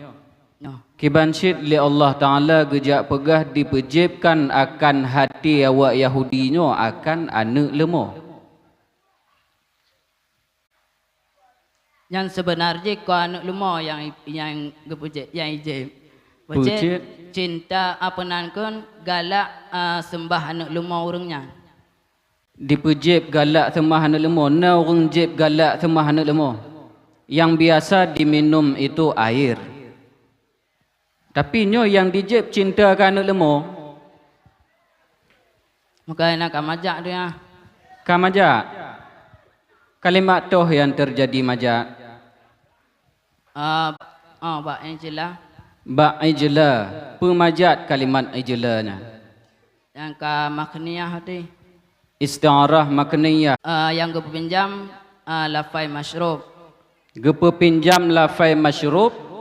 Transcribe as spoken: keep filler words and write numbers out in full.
Nyoe. Kiban cit lé Allah Taala geujak peugah dipeujéb kan akan haté awak Yahudi nyoe akan aneuëk leumo. Nyan seubeuna jih kon aneuëk leumo nyang, nyang geupeujéb, nyang ijéb. Peue cit? Cinta, apa nan kon, galak, a, seumbah aneuëk leumo ureuëng nyan. Dipeujéb galak seumbah aneuëk leumo, na ureuëng jéb galak seumbah aneuëk leumo. Nyang biasa diminum itu air. Tapi nyoe nyang dijéb cinta keu aneuëk leumo. Meukai na ka majak tu ya. Ka majak. Kalimat toh nyang teujadi majak. Ah, ah, bak ijla. Bak ijla. Peue majak kalimat ijla nyan? Nyang ka makniyah tadi. Isti'arah makniyah. Ah, nyang geupinjam, ah, lafai masyrub. Geupeupinjam lafai masyrub.